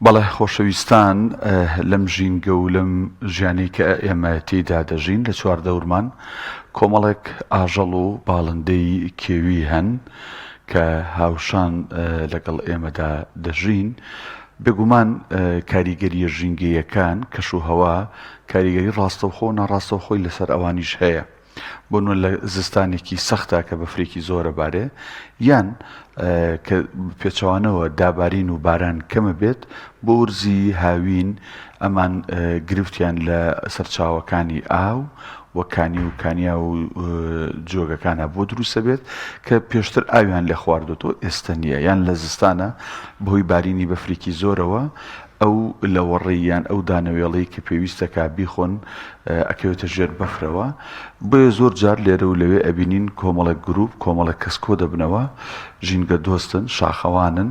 بەڵێ خۆشەویستان لەم ژینگە و لەم ژیانەی کە ئێمە تێیدا دەژین لە چواردەورمان کۆمەڵێک ئاژەڵ و باڵندەی کێوی هەن کە هاوشان لەگەڵ ئێمەدا دەژین بێگومان کاریگەریە ژینگەیەکان کەش و هەوا کاریگەری ڕاستەوخۆ و ناڕاستەوخۆی لەسەر ئەوانیش هەیە. بۆ نمونە لە زستانێکی سەختا کە بەفرێکی زۆرە بارێ یان کە پێچەوانەوە دابارین و باران کەمە بێت بۆ ورزی هاوین ئەمان گرفتیان لە سەرچاوەکانی ئاو و کانی و کانیا و جۆگەکانە بۆ دروستە بێت کە پێشتر ئاویان لە خواردۆتەوە ئێستا نییە یان لە زستانە بەهۆی بارینی بەفرێکی زۆرەوە ئەو لەوەڕەی یان ئەو دانەوێڵەی کە پێویستە کا بیخۆن ئەکەوێتە ژێر بەفرەوە بۆیە زۆر جار لێرە و لەوێ ئەبینین کۆمەڵێک گروپ کۆمەڵێک کەس کۆ دەبنەوە ژینگە دۆستن شاخەوانن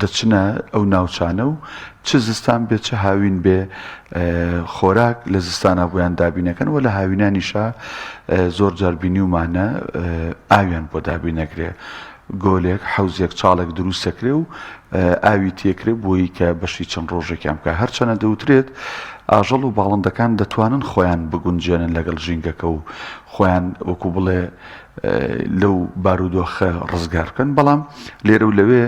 دەچنە ئەو ناوچانە و چ زستان بێ چ هاوین بێ خۆراک لە زستانە بۆیان دابینەکەن و لە هاوینانیشا زۆر جار بینیومانە ئاویان بۆ دابینەکرێ گۆلێک، حەوزێک، چاڵێک دروست دەکرێ و ئاوی تێکرێ بۆی کە بەشی چەند ڕۆژێکیان بکە. هەرچەنە دەوترێت ئاژەڵ و باڵندەکان دەتوانن خۆیان بگونجێنن لەگەڵ ژینگەکە و خۆیان وەکو بڵێ لەو بارودۆخە ڕزگار بکەن، بەڵام لێرە و لەوێ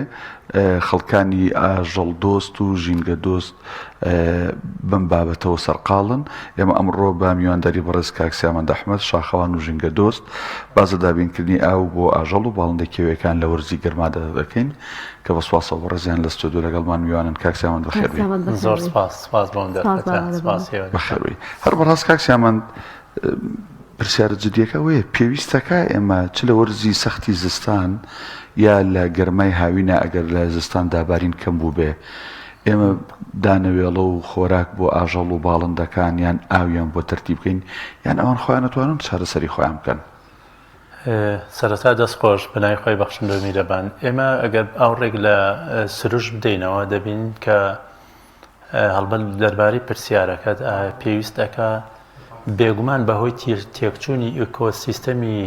خەڵکانی ئاژەڵ دۆست و ژینگە دۆست بەم بابەتەوە سەرقاڵن. ئێمە ئەمڕۆ بە میوانداری بەڕێز کاک سیامەند ئەحمەد، شاخەوان و ژینگە دۆست، باس لە دابینکردنی ئاو بۆ ئاژەڵ و باڵندە کێویەکان لە وەرزی گەرمادا دەکەین کە بە سوپاسەوە بەڕێزیان لە ستۆدیۆ لەگەڵمان میوانن. کاک سیامەند بەخێر بێی. زۆر سپاس، سپاس بۆ ئەم دەرفەتە. سپاس ئێوە دەکەم. بەخێر بێی. هەر بەڕاست کاک سیامەند پرسیارە جدیەکە ئەوەیە پێویستەکە ئێمە چ لە وەرزی سەختی زستان یا لە گەرمای هاوینە ئەگەر لە زستان دابارین کەم بووبێ ئێمە دانەوێڵە و خۆراک بۆ ئاژەڵ و باڵندەکان یان ئاویان بۆ تەرتیب بکەین یان ئەوان خۆیان ئەتوانن چارەسەری خۆیان بکەن؟ سەرەتا دەست خۆش بەناوی خوای بەخشندە و میرەبان ئێمە ئەگەر ئاوڕێک لە سروشت بدەینەوە دەبینین کە هەڵبەت دەربارەی پرسیارەکەت ئایا پێویست ئەکا بێگومان بەهۆی تێکچوونی ئیکۆسیستەمی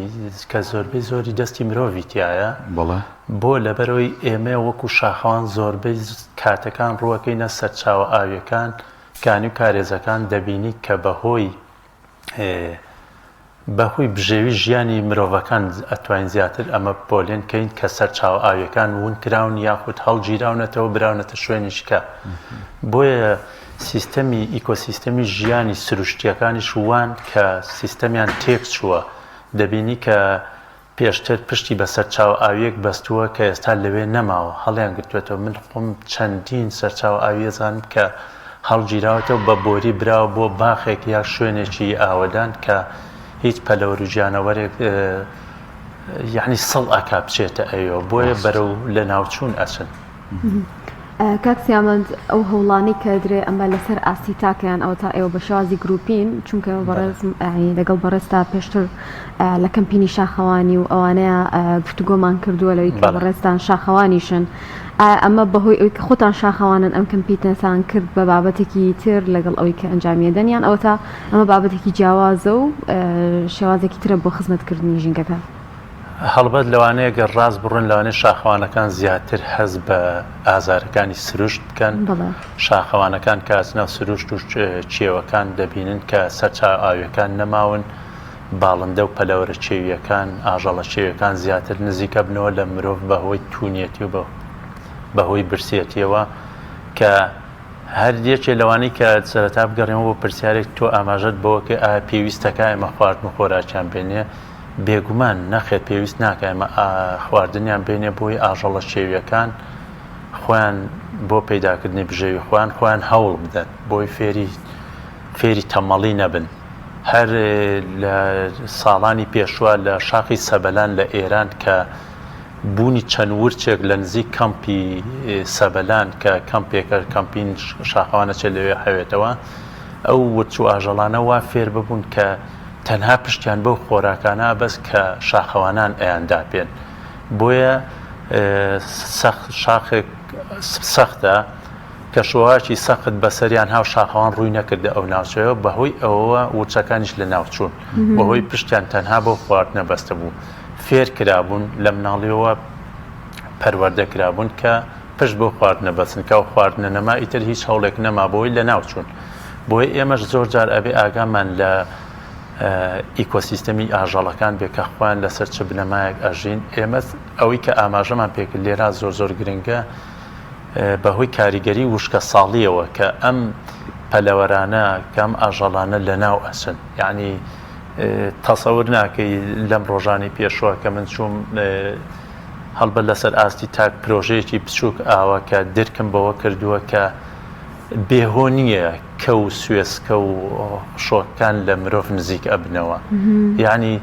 کە زۆربەی زۆری دەستی مرۆڤی تایە بەڵێ بۆ لەبەرەوەی ئێمە وەکو شاخەوان زۆربەی کاتەکان ڕووەکەینە سەرچاوە ئاویەکان کانی و کارێزەکان دەبینیت کە بەهۆی بەهۆی بژێوی ژیانی مرۆڤەکان ئەتوانین زیاتر ئەمە پۆلێن کەین کە سەرچاوە ئاویەکان ون کراون یاخود هەڵگیراونەتەوە براونەتە شوێنیش کە بۆیە سیستەمی ئیکۆسیستەمی ژیانی سروشتیەکانیش وان کە سیستەمیان تێک چووە دەبینی کە پێشتر پشتی بە سەرچاوە ئاوییەک بەستووە کە ئێستا لەوێ نەماوە، هەڵیان گرتووەتەوە، من خۆم چەندین سەرچاوە ئاوی ئەزانم کە هەڵگیراوەتەوە بە بۆری براوە بۆ باخێک یا شوێنێکی ئاوەدان کە هیچ پەلەوەر و گیانەوەرێک یەعنی سڵ ئەکا بچێتە ئەوێوە، بۆیە بەرەو لەناوچوون ئەچن. کاک سیامەند ئەو هەوڵانەی کە درێ ئەمە لەسەر ئاستی تاکە یان ئەوەتا ئێوە بە شێوازی گروپین چونکە بەڕێز لەگەڵ بەڕێزتا پێشتر لە کەمپینی شاخەوانی و ئەوانەیە گفتوگۆمان کردووە لەوەی کە بەڕێزتان شاخەوانیشن ئایا ئەمە بەهۆی ئەوی کە خۆتان شاخەوانن ئەم کەمپینەتان کرد بە بابەتێکی تر لەگەڵ ئەوەی کە ئەنجامیەدەن یان ئەوەتا ئەمە بابەتێکی جیاوازە و شێوازێکی ترە بۆ خزمەتکردنی ژینگەکە؟ هەڵبەت لەوانەیە گەر ڕاست بڕۆین لەوانەیە شاخەوانەکان زیاتر هەست بە ئازارەکانی سروشت بکەن شاخەوانەکان کە ئەچنە سروشت و کێوەکان دەبینن کە سەرچاوە ئاویەکان نەماون باڵندە و پەلەوەرە کێویەکان ئاژەڵە کێویەکان زیاتر نزیکە بنەوە لە مرۆڤ بەهۆی تونیەتی و بەهۆی برسێتیەوە کە هەر یەکێ لەوانەی کە سەرەتا بگەڕێمەوە بۆ پرسیارێک تۆ ئاماژەت بەوە کرد ئایا پێویستەکە ئێمە خواردن و خۆراکیان بێنێ بێگومان نەخێر پێویست ناکا ئێمە خواردنیان بێنێ بۆی ئاژەڵە کێویەکان خۆیان بۆ پەیداکردنی بژێوی خۆیان خۆیان هەوڵ بدەن بۆی فێری فێری تەمەڵی نەبن هەر لە ساڵانی پێشوە لە شاخی سەبەلان لە ئێران کە بوونی چەند ورچێک لە نزیک کەمپی سەبەلان کە کەمپێکە کەمپین شاخەوانە چێت لەوێ حەوێتەوە ئەو ورچ و ئاژەڵانە وا فێر ببوون کە تەنها پشتیان بەو خۆراکانە ئەبەست کە شاخەوانان ئەیانداپێن بۆیە شاخێک سەختە کەشوهەواکی سەخت بەسەریان هاو شاخەوان ڕووی نەکردە ئەو ناوچەیە بەهۆی ئەوەوە ورچەکانیش لە ناوچوون بەهۆی پشتیان تەنها بەو خواردنە بەستە بوو فێر کرابوون لە مناڵیەوە پەروەردە کرابوون کە. پشت بەو خواردنە بەسن کە ئەو خواردنە نەما ئیتر هیچ هەوڵێک نەما بۆی لەناو چوون. بۆیە ئێمەش زۆر جار ئەبێ ئاگامان لە ئیکۆسیستەمی ئاژەڵەکان بێ کە خۆیان لەسەر چ بنەمایەک ئەژین. ئێمە ئەوەی کە ئاماژەمان پێکرد لێرا زۆر زۆر گرنگە بەهۆی کاریگەری وشکە ساڵیەوە کە ئەم پەلەوەرانە کە ئەم ئاژەڵانە لەناو ئەچن یعنی تەسەور ناکەی لەم ڕۆژانی پێشوە کە من چووم هەڵبەت لەسەر ئاستی تاک پرۆژەیەکی بچووک ئاوە کە درکم بەوە کردووە کە بێهۆ نییە کە و سوێسکە و شۆکان لە مرۆڤ نزیک ئەبنەوە یعنی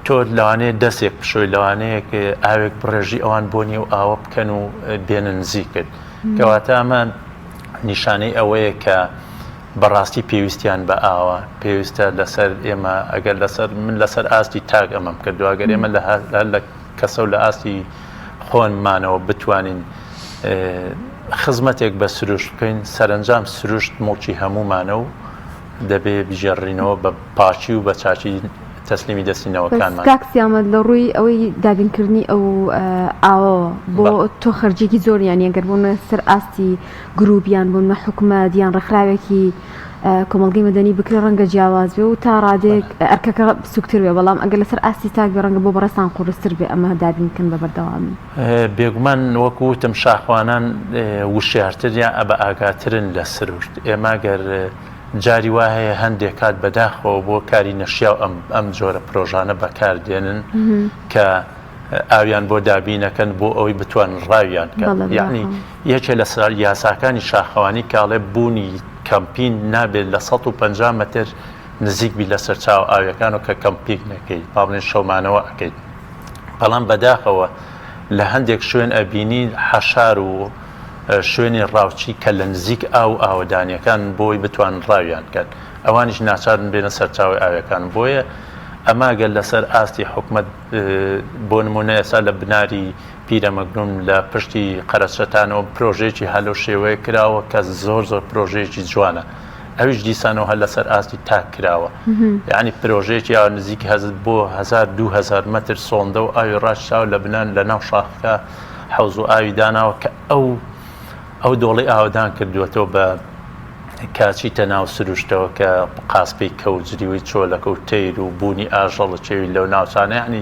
تۆ لەوانەیە دەستێک بشۆی لەوانەیە ئاوێک بڕێژی ئەوان بۆنی و ئاوە بکەن و بێنە نزیکت کەواتە ئەمە نیشانەی ئەوەیە کە بەڕاستی پێویستیان بە ئاوە، پێویستە لەسەر ئێمە ئەگەر لەسەر من لەسەر ئاستی تاک ئەمەم کردووە ئەگەر ئێمە لە هەر لە کەسە و لە ئاستی خۆمانەوە بتوانین خزمەتێک بە سروشت بکەین سەرەنجام سروشت موڵکی هەموومانە و دەبێ بگێڕینەوە بە پاکی و بە چاکی تەسلیمی دەستی نەوەکانمان. کاک سیامەند لە ڕووی ئەوەی دابینکردنی ئەو ئاوەوە بۆ تۆ خەرجیەکی زۆر یانی ئەگەر بۆ سەر ئاستی گروپ یان بۆ نمونە حکومەت یان ڕێکخراوێکی کۆمەڵگەی مەدەنی بکرێ ڕەنگە جیاواز بێ و تا ڕادەیەک ئەرکەکە سوکتر بێ بەڵام ئەگەر لەسەر ئاستی تاک بێ ڕەنگە بۆ بەڕێزتان قورستر بێ ئەمە دابین بکەن بە بەردەوامی. بێگومان وەکو وتم شاخوانان وشیارتر یان بە ئاگاترن لە سروشت ئێمە گەر جاری وا هەیە هەندێک کات بەداخەوە بۆ کاری نەشیاو ئەم ئەم جۆرە پرۆژانە بەکار دێنن کە ئاویان بۆ دابینەکەن بۆ ئەوەی بتوانن ڕاویان بکەن یعنی یەکێ لە یاساکانی شاخەوانی کاڵێ بوونی کەمپین نابێت لە 150 مەتر نزیک بی لە سەرچاوە ئاویەکان و کە کەمپیک نەکەیت با بڵێن شەومانەوە ئەکەیت بەڵام بەداخەوە لە هەندێک شوێن ئەبینی حەشار و شوێنی ڕاوچی کە لە نزیک ئاو ئاوەدانیەکان بۆی بتوانن ڕاویان بکەن ئەوانیش ناچارن بێنە سەرچاوی ئاوەکان بۆیە ئەمە گەر لەسەر ئاستی حکومەت بۆ نمونە ئێستا لە بناری پیرەمەگرون لە پشتی قەرەچەتانەوە پرۆژەیەکی هەر لەو شێوەیە کراوە کە زۆر زۆر پرۆژەیەکی جوانە ئەویش دیسانەوە هەر لەسەر ئاستی تاک کراوە یعنی پرۆژەیەکی ئاوا نزیک هەز بۆ هزار 2000 مەتر سۆندە و ئاوی ڕاکشاوە لە بنان لە ناو شاخەکە حەوز و ئاوی داناوە کە ئەو ئەو دۆڵی ئاوەدان کردووەتەوە بە کاچیتە ناو سروشتەوە کە قاسپەی کەو جریوەی چۆلەکە و تەیر و بوونی ئاژەڵ کێوی لەو ناوچانە یعنی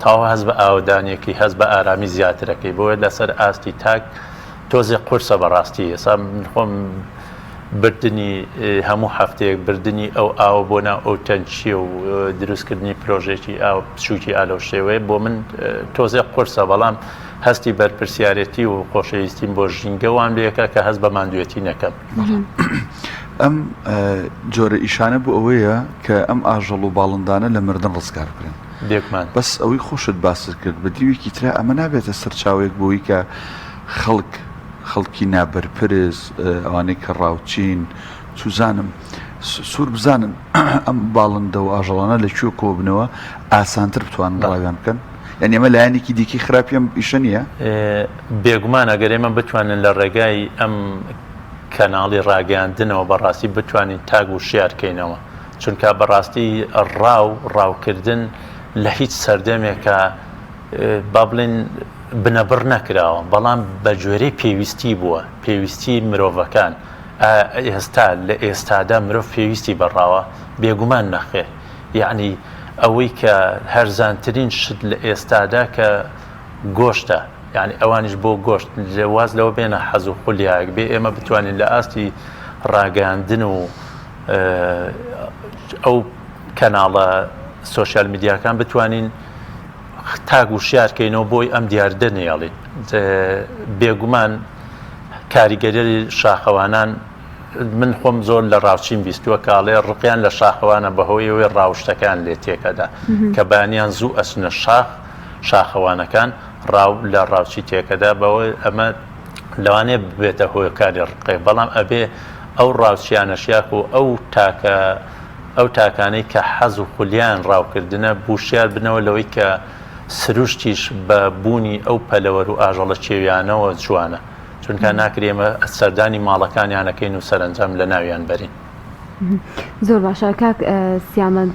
تەواو هەست بە ئاوەدانیەکەی هەست بە ئارامی زیاترەکەی بۆیە لەسەر ئاستی تاک تۆزێ قورسە بەڕاستی ئێستا من خۆم بردنی هەموو هەفتەیەک بردنی ئەو ئاوە بۆ ناو ئەو تەنکیە و دروستکردنی پرۆژێکی ئاو بچووکی ئا لەو شێوەیە بۆ من تۆزێ قورسە بەڵام هەستی بەرپرسیارێتی و خۆشەویستیم بۆ ژینگە وام لێکە کە هەست بە ماندوێتی نەکەم. ئەم جۆرە ئیشانە بۆ ئەوەیە کە ئەم ئاژەڵ و باڵندانە لە مردن ڕزگار بکرێن. بێگومان. بەس ئەوەی خۆشت باست کرد بە دیوێکی ترا ئەمە نابێتە سەرچاوەیەک بۆی کە خەڵک خەڵکی نابەرپرس ئەوانەی کە ڕاوچین چوزانم سوور بزانن ئەم باڵندە و ئاژەڵانە لە کوێ کۆبنەوە ئاسانتر بتوانن ڕاویان بکەن یعنی ئەمە لایەنێکی دیکەی خراپی ئەم ئیشە نییە؟ بێگومان ئەگەر ئێمە بتوانین لە ڕێگای ئەم کەناڵی ڕاگەیاندنەوە بەڕاستی بتوانین تاک وشیار کەینەوە چونکە بەڕاستی ڕاو ڕاوکردن لە هیچ سەردەمێکا با بڵێن بنەبڕ نەکراوە بەڵام بە گوێرەی پێویستی بووە پێویستی مرۆڤەکان ئێستا لە ئێستادا مرۆڤ پێویستی بە ڕاوە بێگومان نەخێر یعنی ئەوەی کە هەرزانترین شت لە ئێستادا کە گۆشتە یانی ئەوانیش بۆ گۆشت واز لەوە بێنە حەز و خولیایەک بێ ئێمە بتوانین لە ئاستی ڕاگەیاندن و ئەو کەناڵە سۆشیال میدیاکان بتوانین تاک وشیار کەینەوە بۆی ئەم دیاردە نێڵین بێگومان کاریگەری شاخەوانان من خۆم زۆر لە ڕاوچیم بیستووە کاڵێ ڕقیان لە شاخەوانە بەهۆی ئەوەی ڕاوشتەکان لێ تێکەدا کە بانیان زوو ئەچنە شاخ شاخەوانەکان ڕاو لە ڕاوچی تێکەدا بەوە ئەمە لەوانەیە ببێتە هۆکاری ڕقێ بەڵام ئەبێ ئەو ڕاوچیانەش یاخو ئەو تاکە ئەو تاکانەی کە حەز و خولیان ڕاوکردنە بوشیار بنەوە لەوەی کە سروشتیش بە بوونی ئەو پەلەوەر و ئاژەڵە کێویانەوە جوانە چونکە ناکرێ ئێمە سەردانی ماڵەکانیانەکەین و سەرەنجام لە ناویان بەرین. زۆر باشە کاک سیامەند.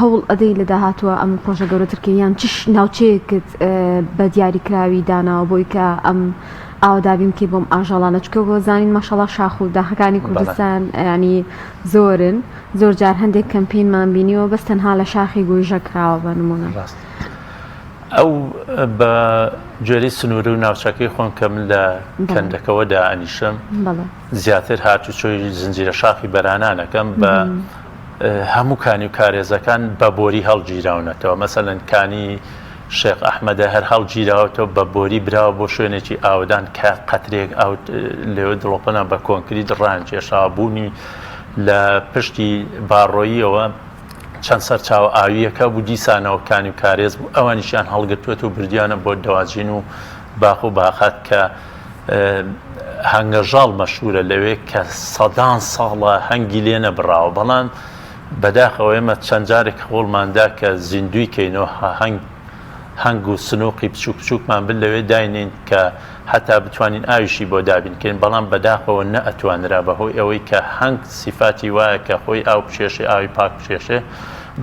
هەوڵ ئەدەی لە داهاتووە ئەم پرۆژە گەورەتر کەی یان چ ناوچەیەکت بە دیاریکراوی داناوە بۆی کە ئەم ئاوە دابین بکەی بۆم ئاژەڵانە چکە بۆ زانین ماشەڵا شاخ و داخەکانی کوردستان ینی زۆرن زۆر جار هەندێک کەمپینمان بینیوە بەس تەنها لە شاخی گۆیژە کراوە بە نمونە. ڕاست ئەو بە گوێرەی سنوور و ناوچەکەی خۆم کە من لە کەندەکەوە دائەنیشم زیاتر هاتوچۆی زنجیرە شاخی بەرانانەکەم بە هەموو کانی و کارێزەکان بە بۆری هەڵگیراونەتەوە مەسەلەن کانی شێخ ئەحمەدە هەر هەڵگیراوەتەوە بە بۆری براوە بۆ شوێنێکی ئاوەدان کە قەترێک ئاو لێوە دڵۆپەنا بە کۆنکریت ڕانکێشاوە بوونی لە پشتی باڕۆییەوە چەند سەرچاوە ئاوییەکە بوو دیسانەوە کانی و کارێز بوو ئەوانیشیان هەڵگرتووەت و بردیانە بۆ دەواجین و باخ و باخات کە هەنگەژاڵ مەشهورە لەوێ کە سەدان ساڵە هەنگی لێ نەبڕاوە بەڵام بەداخەوە ئێمە چەند جارێک هەوڵماندا کە زیندووی کەینەوە هەنگ هەنگ و سنوقی بچوک بچوکمان بن لەوێ داینین کە هەتا بتوانین ئاویشی بۆ دابین کەین بەڵام بەداخەوە نەئەتوانرا بەهۆی ئەوەی کە هەنگ سیفاتی وایە کە خۆی ئاو بکێشێ ئاوی پاک بکێشێ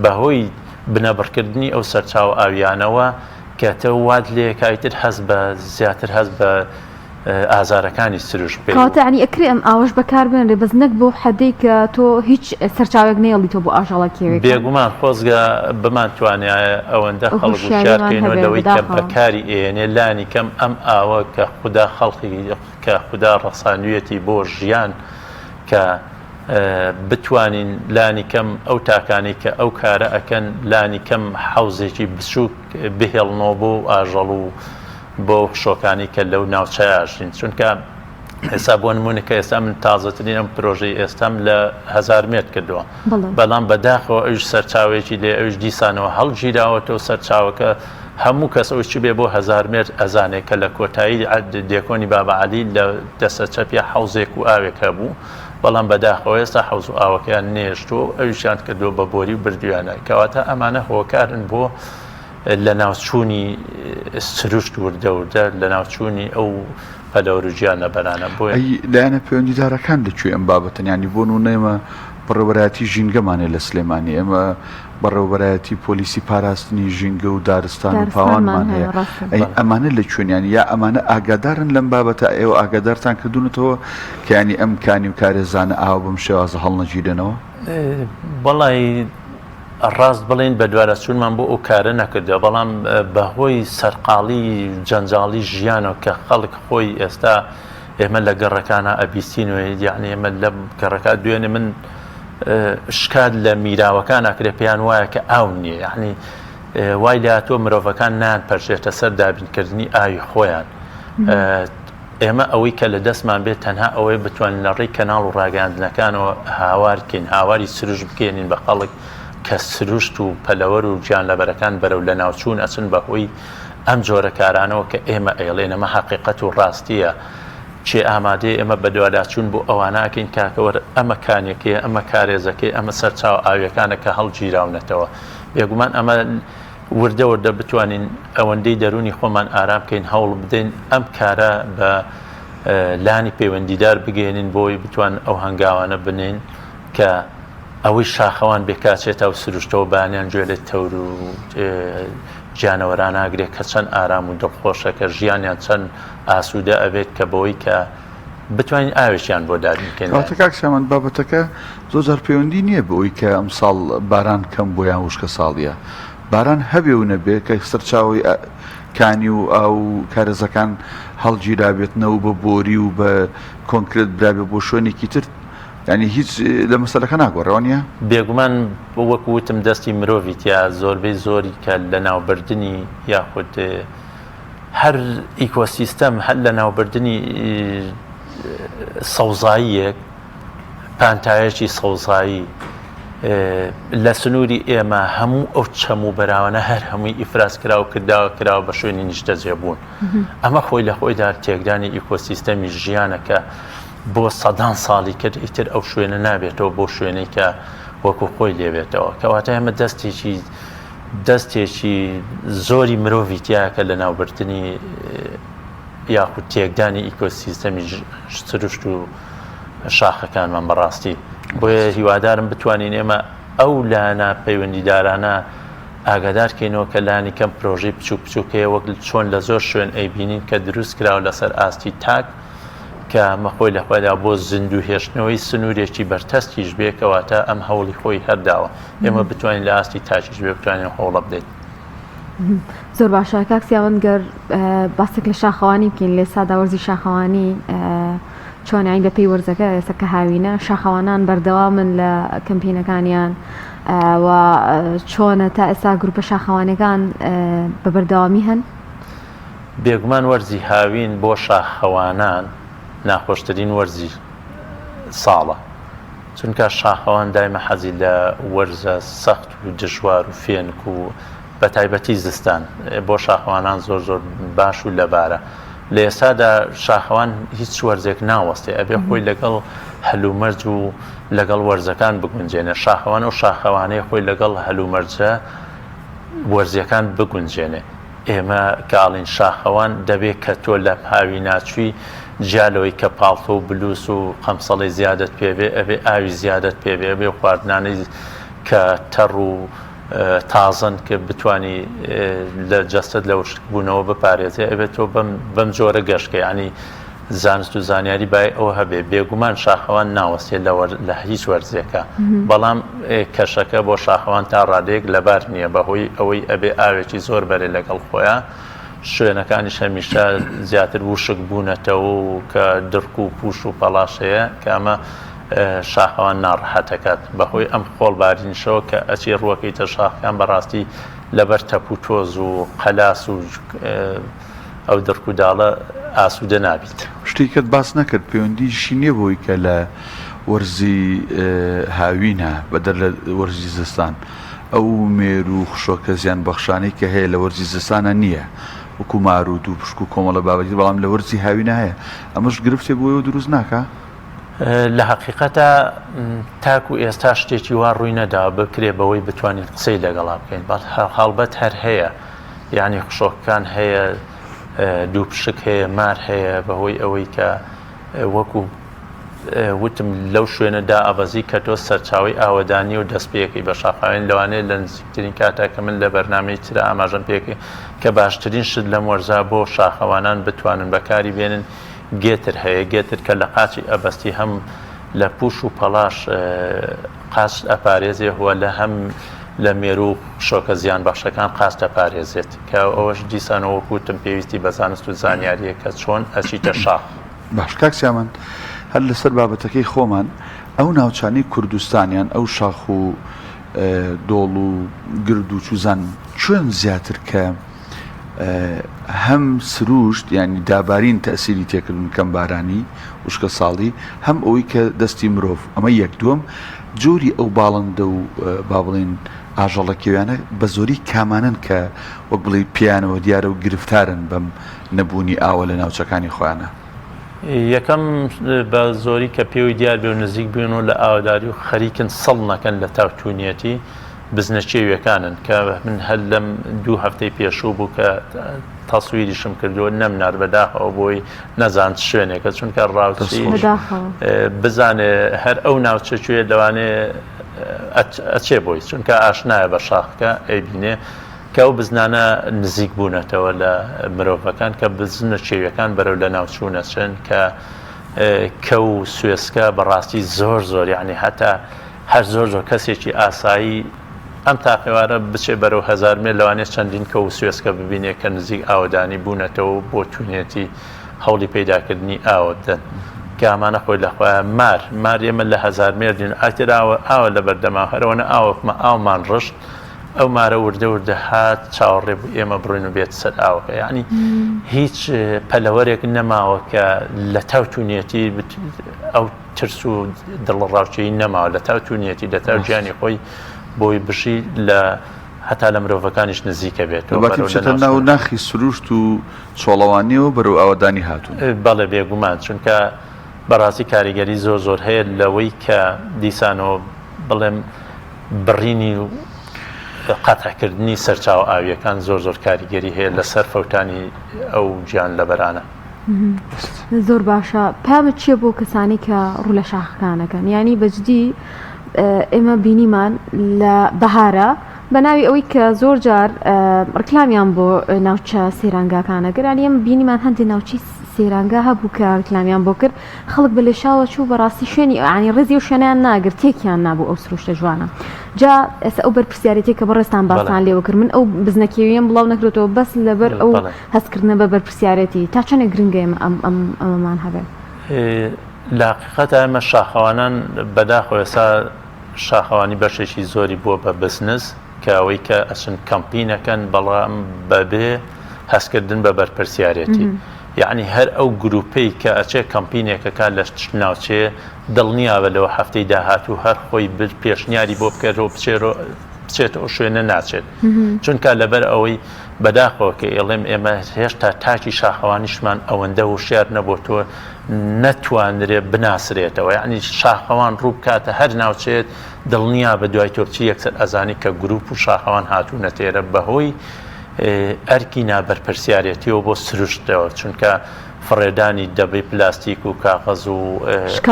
بەهۆی بنەبڕکردنی ئەو سەرچاوە ئاویانەوە کە تۆ وات لێکا ئیتر هەست بە زیاتر هەست بە ئازارەکانی سروشت بکەی. کەواتە یانی ئەکرێ ئەم ئاوەش بەکار بێنرێ بەس نەک بەو حەدەی کە تۆ هیچ سەرچاوەیەک نەیەڵیتەوە بۆ ئاژەڵە کێویەکان. بێگومان خۆزگە بمانتوانیایە ئەوەندە خەڵک وشیار هۆشیاریمان کەینەوە هەبێ لەوەی کە بەداخەوە. بەکاری ئەیەنێ لانی کەم ئەم ئاوە کە خودا خەڵقی کە خودا ڕەخساندویەتی بۆ ژیان کە بتوانین لانی کەم ئەو تاکانەی کە ئەو کارە ئەکەن لانی کەم حەوزێکی بچووک بهێڵنەوە بۆ ئاژەڵ و بۆ ئەو خشۆکانەی کە لەو ناوچەیە ئەژین چونکە ئێستا بۆ نمونە کە ئێستا من تازەترین ئەم پرۆژەی ئێستام لە هەزارمێرد کردووە بەڵام بەداخەوە ئەویش سەرچاوەیەکی لێ ئەویش دیسانەوە هەڵگیراوەتەوە سەرچاوەکە هەموو کەس ئەوی چ بێ بۆ هەزارمێرد ئەزانێ کە لە کۆتایی دێکۆنی بابا عەلی لە دەسە چەپیا حەوزێک و ئاوێک هەبوو بەڵام بەداخەوە ئێستا حەوز و ئاوەکەیان نێشتووە و ئەویشیان کردووە بە بۆری و بردویانە کەواتە ئەمانە هۆکارن بۆ لەناوچوونی سروشت وردە وردە لەناوچوونی ئەو پەلەوەر و گیانلەبەرانە بۆیە. ئەی لایەنە پەیوەندیدارەکان لە کوێی ئەم بابەتەن؟ یانی بۆ نموونە ئێمە بەڕێوەبەرایەتی ژینگەمان هەیە لە سلێمانی، ئێمە بەڕێوەبەرایەتی پۆلیسی پاراستنی ژینگە و دارستان و دارستانمان پاوانمان هەیە هەیە، ڕاستە. ئەی بەڵێ. ئەمانە لە کوێن؟ یانی یا ئەمانە ئاگادارن لەم بابەتە، ئێوە ئاگادارتان کردوونەتەوە کە یانی ئەم کانی و کارێزانە ئاوا بەم شێوازە هەڵنەگیرێنەوە؟ وەڵای ڕاست بڵێین بەدواداچوونمان بۆ ئەو کارە نەکردووە، بەڵام بەهۆی سەرقاڵی جەنجاڵی ژیانەوە کە خەڵک خۆی ئێستا ئێمە لە گەڕەکانە ئەبیستین و یعنی ئێمە لە گەڕەکە دوێنێ من شکات لە میراوەکان ئەکرێ پێیان وایە کە ئاو نییە یعنی وای لاتۆ مرۆڤەکان نان پەرژێتە سەر دابینکردنی ئاوی خۆیان ئێمە ئەوەی کە لە دەستمان بێت تەنها ئەوەیە بتوانین لە ڕێی کەناڵ و ڕاگەیاندنەکانەوە هاوار بکەین، هاواری سروشت بگەیەنین بە خەڵک کە سروشت و پەلەوەر و گیانلەبەرەکان بەرەو لەناوچوون ئەچن بە هۆی ئەم جۆرە کارانەوە کە ئێمە ئەیڵێین ئەمە هەقیقەت و ڕاستییە کێ ئامادەیە ئێمە بەدواداچوون بۆ ئەوانە ئەکەین کاکە وەرە ئەمە کانیەکەیە ئەمە کارێزەکەی ئەمە سەرچاوە ئاویەکانە کە هەڵگیراونەتەوە بێگومان ئەمە وردە وردە بتوانین ئەوەندەی دەروونی خۆمان ئارام بکەین هەوڵ بدەین ئەم کارە بە لانی پەیوەندیدار بگەێنین بۆی بتوان ئەو هەنگاوانە بنین کە ئەوەی شاخەوان بێکاچێتە و سروشتەوە بانیان گوێ لە تەور و گیانەوەران ناگرێت کە چەند ئارام و دڵخۆشە کە ژیانیان چەند ئاسوودە ئەبێت کە بەوەی کە بتوانین ئاوێکیان بۆ دابین بکەین. کەواتە کاک سامان بابەتەکە زۆر جار پەیوەندی نییە بەوەی کە ئەمساڵ باران کەم بووە یان وشکە ساڵیە باران هەبێ و نەبێ کە سەرچاوەی کانی و ئاو و کارێزەکان هەڵگیرابێتنەوە و بە بۆری و بە کۆنکرێت برابێ بۆ شوێنێکی تر یانی هیچ لە مەسەلەکە ناگۆڕێ وانیە؟ بێگومان وەکو وتم دەستی مرۆڤی تیا زۆربەی زۆری کە لەناوبردنی یاخود هەر ئیکۆسیستەم هەر لەناوبردنی سەوزاییەک پانتایەکی سەوزایی لە سنووری ئێمە هەموو ئەو چەم و بەراوانە هەر هەمووی ئیفراز کرا و کرداوە کراوە بە شوێنی نیشتەجێبوون ئەمە خۆی لە خۆیدا تێکدانی ئیکۆسیستەمی ژیانە کە بۆ سەدان ساڵی کرد ئیتر ئەو شوێنە نابێتەوە بۆ شوێنێک کە وەکو خۆی لێبێتەوە کەواتە ئێمە دەستێکی دەستێکی زۆری مرۆڤی تیایە کە لەناوبردنی یاخود تێکدانی ئیکۆسیستەمی سروشت و شاخەکانمان بەڕاستی بۆیە هیوادارم بتوانین ئێمە ئەو لایەنە پەیوەندیدارانە ئاگادار کەینەوە کە لانی کەم پرۆژەی بچوک بچوک هەیە وەک چۆن لە زۆر شوێن ئەیبینین کە دروست کراوە لەسەر ئاستی تاک کە ئەمە خۆی لە خۆیدا بۆ زیندوو هێشتنەوەی سنوورێکی بەرتەسکیش بێ کەواتە ئەم هەوڵی خۆی هەرداوە ئێمە بتوانین لە ئاستی تاکیش بێ بتوانین هەوڵە بدەین. زۆر باشە کاک سیاوەند گەر باسێک لە شاخەوانی بکەین لێ سادا وەرزی شاخەوانی چۆن یانی بەپێی وەرزەکە ئێستا کە هاوینە شاخەوانان بەردەوامن لە کەمپینەکانیان و چۆنە تا ئێستا گروپە شاخەوانەکان بە بەردەوامی هەن؟ بێگومان وەرزی هاوین بۆ شاخەوانان ناخۆشترین وەرزی ساڵە چونکە شاخەوان دایمە حەزی لە وەرزە سەخت و دژوار و فێنک و بەتایبەتی زستان بۆ شاخەوانان زۆر زۆر باش و لەبارە لە ئێستادا شاخەوان هیچ وەرزێک ناوەستێ ئەبێ خۆی لەگەڵ هەلومەرج و لەگەڵ وەرزەکان بگونجێنێ شاخەوان ئەو شاخەوانەیە خۆی لەگەڵ هەلومەرجە وەرزیەکان بگونجێنێ ئێمە کە ئەڵین شاخەوان دەبێ کە تۆ لە هاوینا چووی جیا لەوەی کە پاڵتۆ و بلوس و قەمسەڵی زیادەت پێ بێ ئەبێ ئاوی زیادەت پێ بێ ئەبێ خواردنانەی کە تەڕ و تازەن کە بتانی لە جەستەت لە وشکبوونەوە بپارێزێ ئەبێت تۆ بەم جۆرە گەشتکە ینی زانست و زانیاری بای ئەوە هەبێ بێگومان شاخەوان ناوەستێ لە هیچ وەرزێکە بەڵام کەشەکە بۆ شاخەوان تا ڕادەیەک لەبار نییە بەهۆی ئەوەی ئەبێ ئاوێکی زۆر بەرێ لەگەڵ خۆیان شوێنەکانیش هەمیشە زیاتر وشک بوونەتەوە و کە دڕک و پوش و پەڵاشەیە کە ئەمە شاخەوان ناڕەحەتەکات بەهۆی ئەم خۆڵبارینشەوە کە ئەچی ڕووەکەیتە شاخەکان بەڕاستی لەبەر تەپ و تۆز و قەلاس و ئەو دڕک و داڵە ئاسوودە نابیت. شتێکت باس نەکرد پەیوەندیشی نییە بەوەی کە لە وەرزی هاوینە بەدەر لە وەرزی زستان ئەو مێرو و خشۆکە زیان بەخشانەی کە هەیە لە وەرزی زستانە نییە وەکو مار و دووپشک و کۆمەڵە بابەتی بەڵام لە وەرزی هاوینە هەیە ئەمەش گرفتێک بۆ ئێوە دروست ناکا؟ لە هەقیقەتا تاکو ئێستا شتێکی وا ڕووی نەداوە بکرێ بەوەی بتوانین قسەی لەگەڵا بکەین بەڵ هەڵبەت هەر هەیە یعنی خشۆکەکان هەیە دووپشک هەیە مار هەیە بەهۆی ئەوەی کە وەکو وتم لەو شوێنە دائەبەزی کە تۆ سەرچاوەی ئاوەدانی و دەست پێەکەی بە شاخاوێن لەوانەیە لە نزیکترین کاتا کە من لە بەرنمەی ترا ئاماژەم پێکرد کە باشترین شت لەم وەرزا بۆ شاخەوانان بتوانن بەکاری بێنن گێتر هەیە، گێتر کە لە قاچی ئەبەستی هەم لە پوش و پەڵاش قاچت ئەپارێزێ و لە هەم لە مێرو و شۆکە زیان بەخشەکان قاچت ئەپارێزێت کە ئەوەش دیسانەوە وەکو وتم پێویستی بە زانست و زانیاریە کە چۆن ئەچیتە شاخ. باش کاک سیامەند هەر لەسەر بابەتەکەی خۆمان ئەو ناوچانەی کوردستان یان ئەو شاخ و دۆڵ و گرد و چوزان کوێن زیاتر کە هەم سروشت یانی دابارین تەئسیری تێکردن کەم بارانی وشکە ساڵی هەم ئەوەی کە دەستی مرۆڤ ئەمە یەک دووەم جۆری ئەو باڵندە و با بڵێن ئاژەڵە کێویانە بە زۆری کامانەن کە وەک بڵێ پێیانەوە دیارە و گرفتارن بەم نەبوونی ئاوە لە ناوچەکانی خۆیانە. یەکەم بە زۆری کە پێوەی دیار بێ و نزیک بوون و لە ئاوەداری و خەریکن سڵ نەکەن لە تاوتونیەتی بزنە کێویەکانن کە من هەر لەم دوو هەفتەی پێشوو بوو کە تەسویریشم کردووە نەمنارد بەداخەوە بۆی نەزان چ شوێنێکە چونکە ڕاوچی بزانێ هەر ئەو ناوچە کوێ لەوانێ ئەچێ بۆی چونکە ئاشنایە بە شاخەکە ئەیبینێ کە ئەو بزنانە نزیک بوونەتەوە لە مرۆڤەکان کە بزنە کێویەکان بەرەو لە ناوچوونە چن کە کەو سوێسکە بەڕاستی زۆر زۆر یعنی هەتا هەر زۆر زۆر کەسێکی ئاسایی ئەم تاقێوارە بچێ بەرەو هەزارمێ لەوانەیە چەندین کەو و سوێسکە ببینێ کە نزیک ئاوەدانی بوونەتەوە و بۆ تونێتی هەوڵی پەیداکردنی ئاوە بدەن کە ئەمانە خۆی لە خۆیان مار مار ئێمە لە هەزارمێردین ئاکتر ئاوە ئاوە لە بەردەما هەرەوەنە ئاوەکمە ئاومان ڕشت ئەو مارە وردە وردە هات چاوەڕێ بوو ئێمە بڕین و بێت سەر ئاوەکە یعنی هیچ پەلەوەرێک نەماوە کە لە تاو تونێتی ئەو ترس و دڵەڕاوکێی نەماوە لە تاو تونیەتی لە تاو گیانی خۆی بۆی بژی لە هەتا لە مرۆڤەکانیش نزیکە بێتەوە بەرەو بەرەو بچێتە ناو ناخی سروشت و چۆڵەوانیەوە بەرەو ئاوەدانی هاتوون. بەڵێ بێگومان چونکە بەڕاستی کاریگەری زۆر زۆر هەیە لەوەی کە دیسانەوە بڵێم بڕینی و قەتعکردنی سەرچاوە ئاویەکان زۆر زۆر کاریگەری هەیە لەسەر فەوتانی ئەو گیانلەبەرانە. زۆر باشە پامت چییە بۆ کەسانی کە ڕوو لە شاخەکانەکەن یانی بەجدی. ئێمە بینیمان لە بەهارە بە ناوی ئەوەی کە زۆر جار ڕکلامیان بۆ ناوچە سەیرانگاکانە کرد یانی ئێمە بینیمان هەندێک ناوچەی سەیرانگا هەبوو کە ڕکلامیان بۆ کرد خەڵک بە لێشاوە چوو بەڕاستی شوێنی ئەوانی ڕێزی و شوێنیان ناگرت تێکیان نابوو ئەو سروشتە جوانە جا ئێستا ئەو بەرپرسیارێتی کە بەڕێزتان باسان لێوە کرد من ئەو بزنەکێویەم بڵاو نەکرێتەوە بەس لەبەر ئەو هەستکردنە بە بەرپرسیارێتی تا چەندێک گرنگە ئێمە ئەم ئەم ئەمەمان هەبێت؟ لە حقیقەتا ئێمە شاخەوانان بەداخەوە ئێستا شاخەوانی بەشێکی زۆری بووە بە بزنس کە ئەوەی کە ئەچن کەمپین ئەکەن بەڵام بەبێ هەستکردن بە بەرپرسیارێتی یعنی هەر ئەو گروپەی کە ئەچێ کەمپینێکەکە لە ناوچەیە دڵنیابە لەوە هەفتەی داهاتوو هەر خۆی پێشنیاری بۆ بکەرەوە بچێرۆ بچێتە ئەو شوێنە ناچێت چونکە لەبەر ئەوەی بەداخەوە کە ئێڵێم ئێمە هێشتا تاکی شاخەوانیشمان ئەوەندە هۆشیار نەبووە تۆ نەتوانرێ بناسرێتەوە یعنی شاخەوان ڕوو بکاتە هەر ناوچەیەت دڵنیا بە دوای تۆ بچی یەکسەر ئەزانی کە گروپ و شاخەوان هاتوونە تێرە بەهۆی ئەرکی نابەرپرسیارەتیەوە بۆ سروشتەوە چونکە فڕێدانی دەبەی پلاستیک و کاغەز و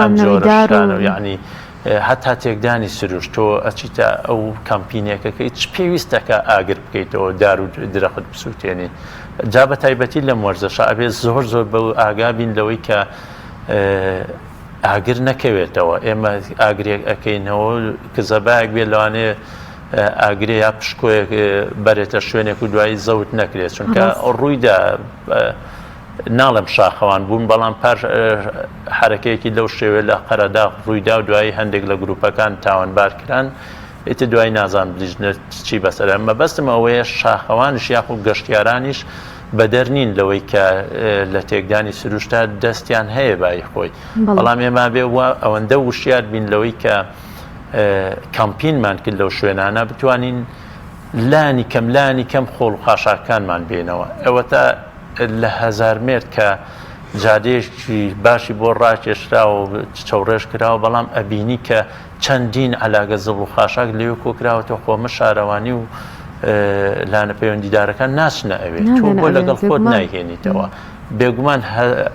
ئەم جۆرە شتانە و یعنی هەتا تێکدانی سروشت تۆ ئەچیتە ئەو کەمپینێکەکەی چ پێویستەکە ئاگر بکەیتەوە دار و درەخت بسووتێنی جا بە تایبەتی لەم وەرزەشا ئەبێ زۆر زۆر بە ئاگا بین لەوەی کە ئاگر نەکەوێتەوە ئێمە ئاگرێک ئەەکەینەوە کزەبایەک بێت لەوانەیە ئاگرێ یا پشکۆیەک بەرێتە شوێنێک و دوایی زەوت نەکرێت چونکە ڕوویدا ناڵێم شاخەوان بوون، بەڵام پاش حەرەکەیەکی لەو شێوەیە لە قەرەداغ ڕوویدا و دوایی هەندێک لە گروپەکان تاوانبار کران، ئیتر دوایی نازانم لیژنە چی بەسەر مەبەستم ئەوەیە شاخەوانیش یاخود گەشتیارانیش بەدەر نین لەوەی کە لە تێکدانی سروشتا دەستیان هەیە بایی خۆی، بەڵام ئێمە بێ وا ئەوەندە وشیار بین لەوەی کە کەمپینمان کرد لەو شوێنانە بتوانین لانی کەم لانی کەم خۆڵ و خاشاکانمان بێنەوە ئەوەتا لە هەزارمێرد کە جادەیەکی باشی بۆ ڕاکێشراوە و چەوڕێژ کراوە، بەڵام ئەبینی کە چەندین عەلاگە زبڵ و خاشاک لەوێ کۆکراوەتەوە، خۆ ئەمە شارەوانی و لایەنە پەیوەندیدارەکان ناچنە ئەوێ، تۆ بۆ لەگەڵ خۆت نایهێنیتەوە؟ بێگومان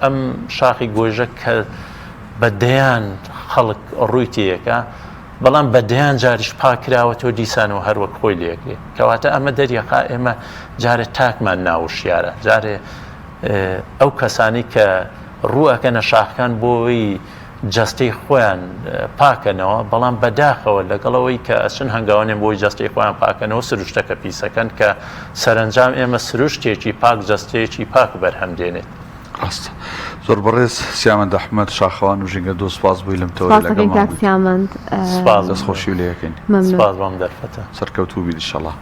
ئەم شاخی گۆیژە کە بە دەیان خەڵک ڕووی تێیەکا، بەڵام بە دەیان جاریش پاک کراوەتەوە دیسانەوە هەر وەک خۆی لێکرێ کەواتە ئەمە دەریەخا ئێمە جارێ تاکمان ناوشیارە جارێ ئەو کەسانی کە ڕوو ئەکەنە شاخەکان بۆی جەستەی خۆیان پاکەنەوە بەڵام بەداخەوە لەگەڵەوەی کە ئەچن هەنگاوانێن بۆی جەستەی خۆیان پاکەنەوە سروشتەکە پیسەکەن کە سەرنجام ئێمە سروشتێکی پاک جەستەیەکی پاک بەرهەم دێنێت. ڕاستە. زۆر بەڕێز سیامەند ئەحمەد شاخەوان و ژینگە دۆست سپاس بۆی لەم تەوەرە سپاس دەکەین لەگەڵمان کاک بوویت. سیامەند. سپاس دەست خۆشی لێ ئەکەین. مەمنون. سپاس بۆ ئەم دەرفەتە. سەرکەوتوو بیت ئیشەڵا.